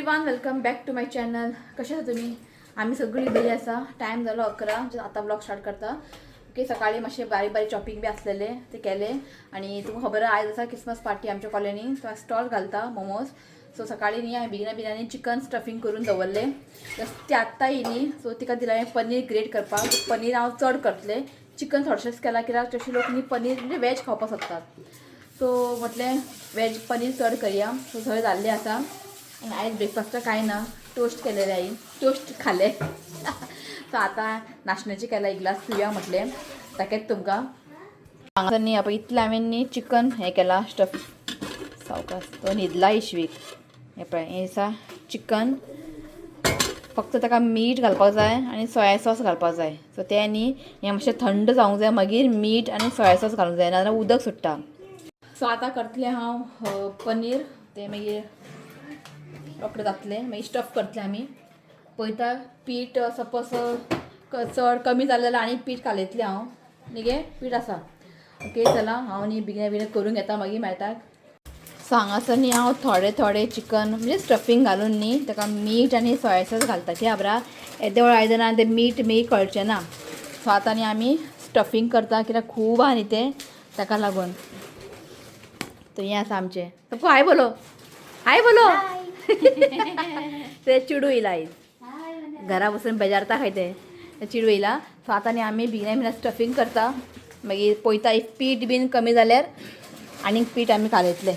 Everyone, welcome back to my channel. कशे आसा तुमी? आमी सगळीं बरी आसा. टायम जालो 11. आतां ब्लॉग स्टार्ट करता. ओके, सकाळी मातशें बारीक बारीक चॉपिंग बी आसलेलें ते केलें. आनी तुमकां खबर आहा, आयज आसा क्रिसमस पार्टी आमच्या कॉलनी. सो स्टॉल घालता मोमोज. सो सकाळी न्ही हांवें बेगिना बेगिनानी चिकन स्टफिंग करून दवरलें. ती आत्तां येयली, सो तिका दिलां हांवें पनीर ग्रेट करपाक. पनीर हांव चड करतलें, चिकन थोडेशेंच केलां कित्याक चडशे लोक न्ही पनीर म्हणजे वेज खावपाक सोदतात. सो म्हटलें वेज पनीर चड करया. सो सगळें जाल्लें आसा. आनी आयज ब्रेकफास्टाक कांय ना, टोस्ट केलेले आईन, टोस्ट खाले. सो आतां नाशण्याचें केलां, एक ग्लास पिवया म्हटलें. दाखयता तुमकां. हांगासर न्ही पळय इतलें हांवें न्ही चिकन हें केलां स्टफ. सावकास, तो न्हिदला इशवीक. हें पळय, हें आसा चिकन. फक्त ताका मीठ घालपाक जाय आनी सोया सॉस घालपाक जाय. सो तें न्ही हें मातशें थंड जावंक जाय, मागीर मीठ आनी सोया सॉस घालूंक जाय, नाजाल्यार उदक सुट्टा. सो आतां करतलें हांव पनीर, तें मागीर रोखडें जातलें. मागीर स्टफ करतलें आमी. पळयता पीठ सपोज चड कमी जालें जाल्यार आनी पीठ कालयतलें हांव. न्ही गे, पीठ आसा. ओके, चला हांव न्ही बेगिना बेगीन करून घेता, मागीर मेळटा. सो हांगासर न्ही हांव थोडे थोडे चिकन म्हणजे स्टफींग घालून न्ही ताका मीठ आनी सोया सॉस घालता. कित्याक खबर येदें व्हड आयदनां तें मीठ मागीर कळचें ना. सो आतां न्ही आमी स्टफींग करता कित्याक खूब आहा न्ही तें, ताका लागून. तो हें आसा आमचें. सबको हाय बोलो, हाय बोलो. ते चिडू येयला आयज, घरा बसून बेजारता खंय तें, चिडू येयला. सो आतां न्ही आमी बेगिना बेगिना स्टफींग करता, मागीर पळयता if पीठ बीन कमी जाल्यार आनीक पीठ आमी कालयतले.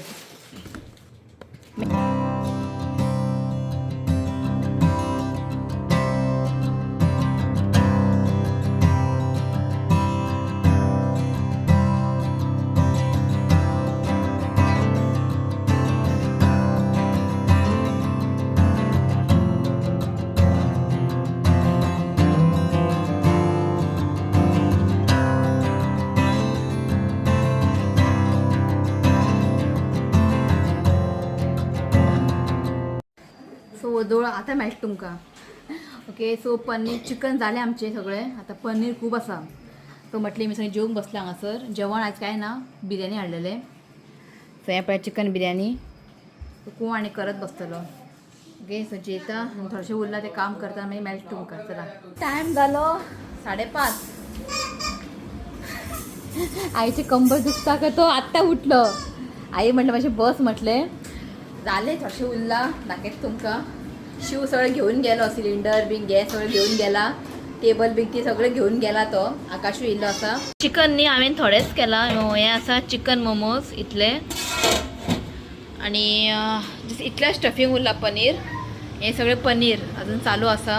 सो वोदोळ आतां मेळटा तुमकां. ओके, सो पनीर चिकन जालें आमचें सगळें. आतां पनीर खूब आसा. सो म्हटलें मी सगळीं जेवंक बसलां हांगासर. जेवण आयज कांय ना, बिरयानी हाडलेलें. सो हें पळय चिकन बिरयानी. कोण आनी करत बसतलो. ओके, सो जेता आनी थोडेशें उरलां तें काम करता, मागीर मेळटा तुमकां. चला, टायम जालो 5:30. आईचे कंबर दुखता का, तो आत्तां उठलो. आई म्हटलं मातशें बस म्हटलें. जालें, थोडेशें उरलां, दाखयता तुमकां. शिव सगळें घेवन गेलो, सिलिंडर बीन गॅस सगळें घेवन गेला, टेबल बीन ती सगळें घेवन गेला तो. आकाशूय येयल्लो आसा. चिकन न्ही हांवें थोडेंच केलां. हें आसा चिकन मोमोज इतले आनी इतलें स्टफींग उरलां पनीर. हें सगळें पनीर अजून चालू आसा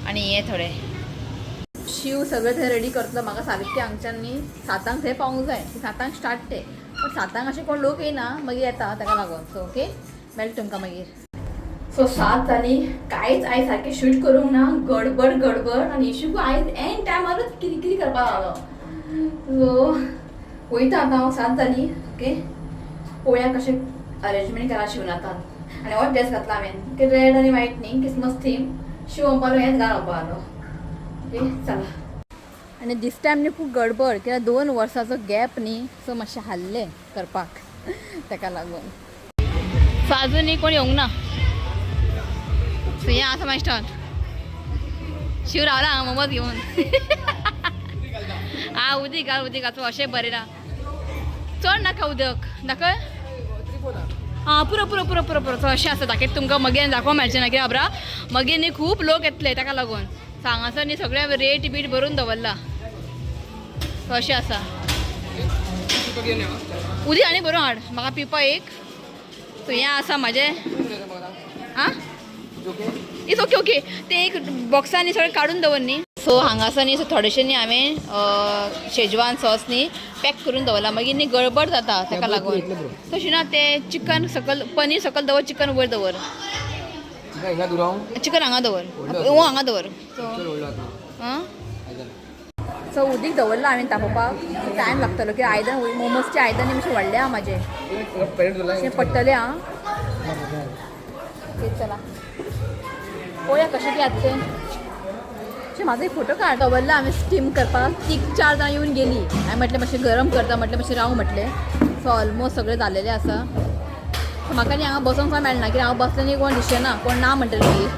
आनी हें थोडें. शिव सगळें थंय रेडी करतलो. म्हाका सारकें हांगच्यान न्ही 7 थंय पावूंक जाय. 7 स्टार्ट तें, पण 7 अशें कोण लोक येयना, मागीर येता ताका लागून. सो ओके, मेळटा तुमकां मागीर. सो 7 जालीं, कांयच आयज सारकें शूट करूंक ना, गडबड गडबड. आनी इशू आयज एन टायमारूच कितें कितें करपाक लागलो. सो वयता आतां हांव, 7 जालीं. ओके, पळोवया कशें अरेंजमेंट केलां शिवनाथान. आनी हो ड्रेस घातला हांवें, ओके, रेड आनी व्हायट न्ही, क्रिसमस थीम. शिव म्हणपालो हेंच घाल म्हणपालो. ओके, चला. आनी दीस टायम न्ही खूब गडबड कित्याक 2 वर्सांचो गॅप न्ही, सो मातशें हाल्लें करपाक ताका लागून. सो अजून न्ही कोण येवंक ना. सो हें आसा म्हाजें स्टॉल. शिव रावला हांगा मोमोज घेवन. आ उदीक घाल, उदीक घाल. अशें बरें ना, चड नाका उदक दाखय. आं पुरो पुरो पुरो पुरो पुरो. सो अशें आसा, दाखयता तुमकां. मागीर दाखोवंक मेळचें ना कित्याक खबर मागीर न्ही खूब लोक येतले ताका लागून. सो हांगासर न्ही सगळें रेट बीट बरोवन दवरला. सो अशें आसा. उदीक आनी बरोवन हाड म्हाका पिवपा एक. सो हें आसा म्हाजें. आं it's okay okay. ते एक बॉक्सांनी सगळें काडून दवर न्ही. सो हांगासर न्ही थोडेशें न्ही हांवें शेजवान सॉस न्ही पॅक करून दवरला, मागीर न्ही गडबड जाता ताका लागून. तशें ना, तें चिकन सकल, पनीर सकल दवर, चिकन वयर दवर. चिकन हांगा दवर, वो हांगा दवर. सो आं सो उदीक दवरलां हांवें तापोवपाक. टायम लागतलो कित्याक आयदन मोमोजचें आयदन मातशें व्हडलें आहा म्हाजें, अशें पडटलें. आं ओके, चला पळोवया कशें कितें आतां तें. अशें म्हाजो एक फोटो काड. दवरला हांवें स्टीम करपाक. तीग चार जाणां येवन गेली. हांवें म्हटलें मातशें गरम करता म्हटलें, मातशें राव म्हटलें. सो ऑलमोस्ट सगळें जालेलें आसा. सो म्हाका न्ही हांगा बसोंक सुद्दां मेळना, कित्याक हांव बसलें न्ही कोण दिसचें ना, कोण ना म्हणटलें मागीर.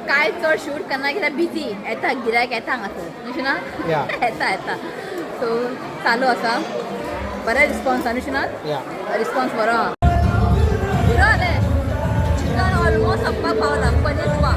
काय चड शूट करना कित्याक बिजी येता, गिरायक येता हांगासर, न्हू ना? Yeah. येता येता. सो चालू आसा, बरें रिस्पॉन्स आहा, न्हू ना? या. रिस्पॉन्स बरो आहा. पुरो जालें, चिकन ऑलमोस्ट सोंपपाक पावला, पनीर तुवा.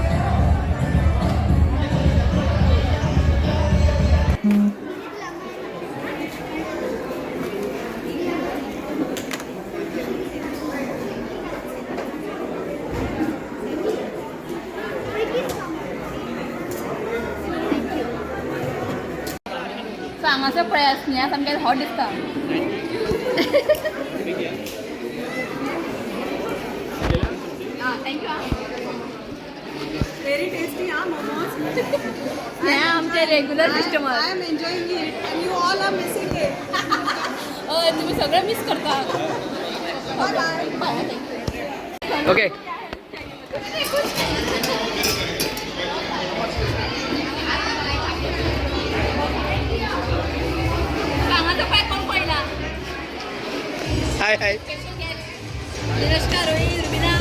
सो हांगासर पळय, स्नेहा सामकें हॉट दिसता. आं, thank you. Very tasty, huh, momos? Sneha आमचे regular customer. I am enjoying it and you all are missing it. हय, तुम्ही सगळं मिस करता. Bye bye. Bye, thank you. Okay. हांगासर पळय कोण पळयला. हाय हाय. नमस्कार रोहित, रुबिना.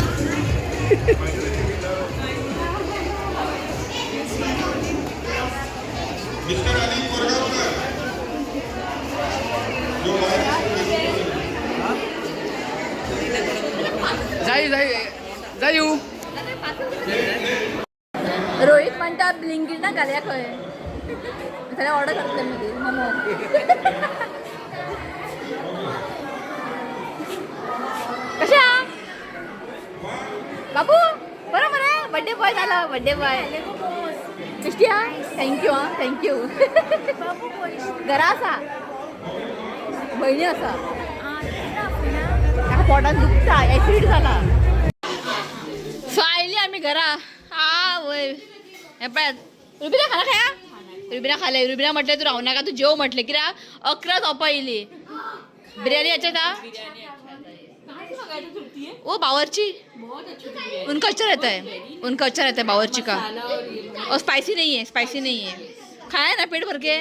जाई जाई जायू. रोहित म्हणटा ब्लिंकिटाक घालया खंय, जाल्यार ऑर्डर करतले मागीर मोमो. कशें आहा बाबू? बरो मरे, बड्डे बॉय जाला, बड्डे बॉय. टेस्टी आहा. Thank you. आं, thank you. घरा आसा, भयणी आसा, ताका पोटान दुखता, एसिड जाला. सो आयली आमी घरा. आ वय, हे पळयात रुबिना खाला खाया. रुबिना खाले. रुबिना म्हटलें तूं रावनाका, तूं जेव म्हटलें, कित्याक 11 जावपा येयली. बिर्याणी अच्छा था वो बावर्ची, उनका अच्छा रहता है, उनका अच्छा रहता है बावर्ची का. और स्पाइसी नहीं है, स्पाइसी नहीं है. खाया ना पेट भर के?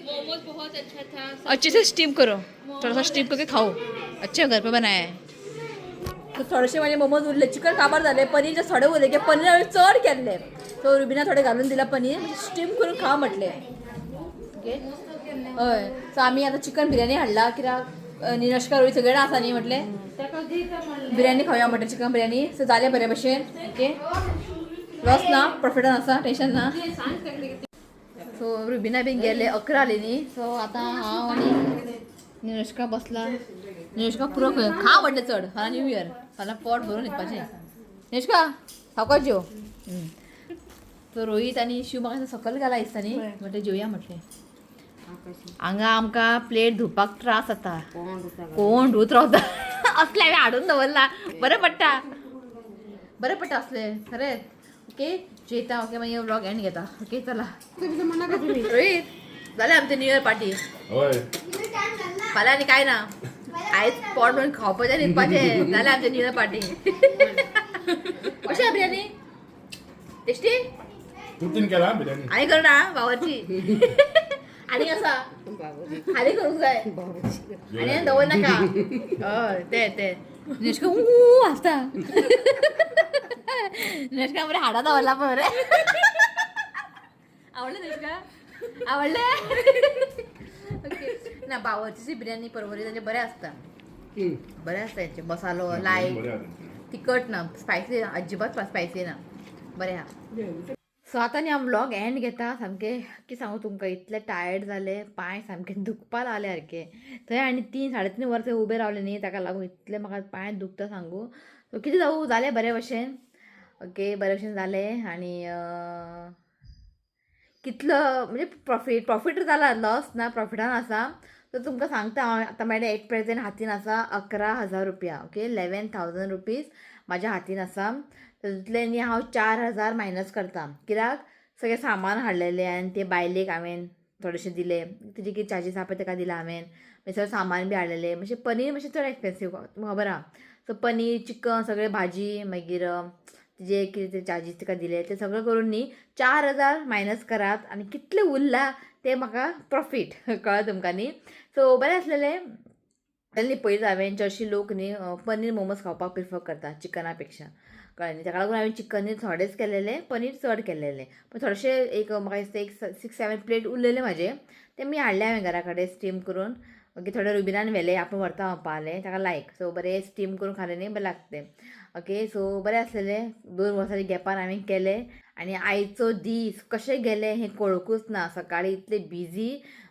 मोमोज बहुत अच्छा था. अच्छे से स्टीम करो, थोड़ा सा स्टीम करके खाओ. अच्छा घर पे बनाया है. तर थोडेसे माझे मोमोज उरले, चिकन काबार झाले, पनीर थोडे उरले की पनीर हांवें चड केल्लें. सो रुबिना थोडे घालून दिला पनीर, स्टीम करून खा म्हटलें. ओके, हय. सो आमी आतां चिकन बिर्याणी हाडला, कित्याक निरश्का, रोहित सगळे आसा न्ही, म्हटलें बिर्याणी खावया म्हटलें, चिकन बिर्याणी. सो जालें बरे भशेन. ओके, लॉस ना, प्रॉफिटान आसा, टेंशन ना. सो रुबिना बीन गेले, 11 आली न्ही. सो आतां हांव आनी निरुष्का बसला. निरुष्का पुरो खंय खा म्हटलें चड, फाल्यां न्यू इयर, फाल्यां पोट भरून न्हिदपाचें. निरुष्का सावकाश जेव. सो रोहित आनी शिव म्हाका सकयल घाला दिसता न्ही, म्हटलें जेवया म्हटलें. हांगा आमकां प्लेट धुवपाक त्रास जाता, कोण धुवत रावता. असलें हांवें हाडून दवरला, बरें पडटा, बरें पडटा असलें खरेंच. ओके, जेयता. ओके, मागीर व्लॉग एंड घेता. ओके, चला. रोहित, जालें आमचें न्यू इयर पार्टी. हय. फाल्यां आनी काय ना, आयज पोट भरून खावपाचें, न्हिदपाचें. जालें आमचें न्यू इयर पार्टी. कशें बिर्याणी? टेस्टी. तूं केला बिर्याणी? आनी करना बावरची आनी आसा, आनी करूंक जाय, आनी दवर नाका. हय, ते ते निष्का ऊ हांसता. निष्का बरें हाडा दवरला बरें. आवडलें निष्का? आवडलें. ओके ना, बावरची बिर्याणी परवरी तांचे बरें आसता, बरें आसता तेंचे मसालो लायक. बरें आसा तेंचें. तिखट ना, स्पायसी अजिबात स्पायसी ना, बरें आहा. सो आतां न्ही हांव व्लॉग एंड घेता. सामकें की सांगू तुमकां, इतलें टायर्ड जालें, पांय सामके दुखपा लागले सारके थंय. आनी 3 साडे 3 वरां थंय उबें रावलें न्ही, ताका लागून इतलें म्हाका पांय दुखता सांगू. सो कितें जावूं, जालें बरें भशेन. ओके, बरें भशेन जालें. आनी कितलो म्हणजे प्रॉफीट, प्रॉफीट जाला, लॉस ना, प्रॉफिटान आसा. सो तुमकां सांगता हांव, आतां म्हाज्या एट प्रेजेंट हातीन आसा 11,000 रुपया. ओके, 11,000 रुपीज म्हाज्या हातीन आसा. तातूंतले न्ही हांव 4,000 मायनस करता, कित्याक सगळें सामान हाडलेलें आनी ते बायलेक हांवें थोडेशे दिले, तिजे कितें चार्जीस आहा पळय ताका दिले हांवें. मागीर सगळें सामान बी हाडलेलें, मातशें पनीर मातशें चड एक्सपेन्सीव, तुमकां खबर आहा. सो पनीर, चिकन, सगळें भाजी, मागीर तिजे कितें ते चार्जीस तिका दिले, ते सगळें करून न्ही 4,000 मायनस करात आनी कितले उरला ते म्हाका प्रॉफीट, कळ्ळें तुमकां न्ही. सो बरें आसलेलें. तेन्ना पयलीं हांवें चडशी लोक न्ही पनीर मोमोज खावपाक प्रिफर करता चिकना पेक्षा, कळ्ळें न्ही. ताका लागून हांवें चिकनूय थोडेच केलेले, पनीर चड केलेलें. पूण थोडेशे एक म्हाका दिसता एक 6-7 प्लेट उरलेले म्हाजे, ते मी हाडले हांवें घरा कडेन स्टीम करून. ओके, थोडे रुबिनान व्हेले, आपूण व्हरता म्हणपा ताका लायक. सो बरें स्टीम करून खालें न्ही, बरें लागता. ओके, सो बरें आसलेलें. 2 वर्सांच्या गॅपान हांवें केलें आनी आयचो दीस कशें गेले हें कळुकूच ना. सकाळी इतले बिजी,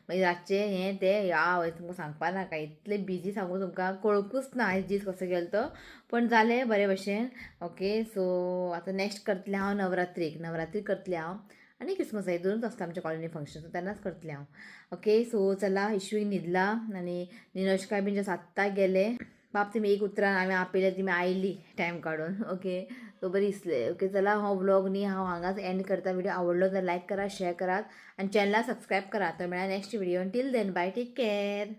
मागीर रातचें हें तें, ह्या तुमकां सांगपा नाका, इतलें बिजी सांगू तुमकां कळुकूच ना आयज दीस कसो गेलो तो. पण जालें बरे भशेन. ओके, सो आतां नेक्स्ट करतलें हांव नवरात्रीक, नवरात्री करतलें हांव आनी क्रिसमसाक, दोनूच आसता आमच्या कॉलनी फंक्शन, सो तेन्नाच करतलें हांव. ओके, सो चला, इशूय न्हिदला आनी निनोशकाय बीन जस्ट आत्तां गेले. बाब तुमी एक उतरान हांवें आपयलें, तुमी आयली टायम काडून. ओके, सो बरें दिसलें. ओके, चला, हो व्लॉग न्ही हांव हांगाच एंड करता. व्हिडिओ आवडलो जाल्यार लायक करा, शेअर करात आनी चॅनलाक सबस्क्रायब करात. तर मेळ्ळा next video. Till then, bye, take care.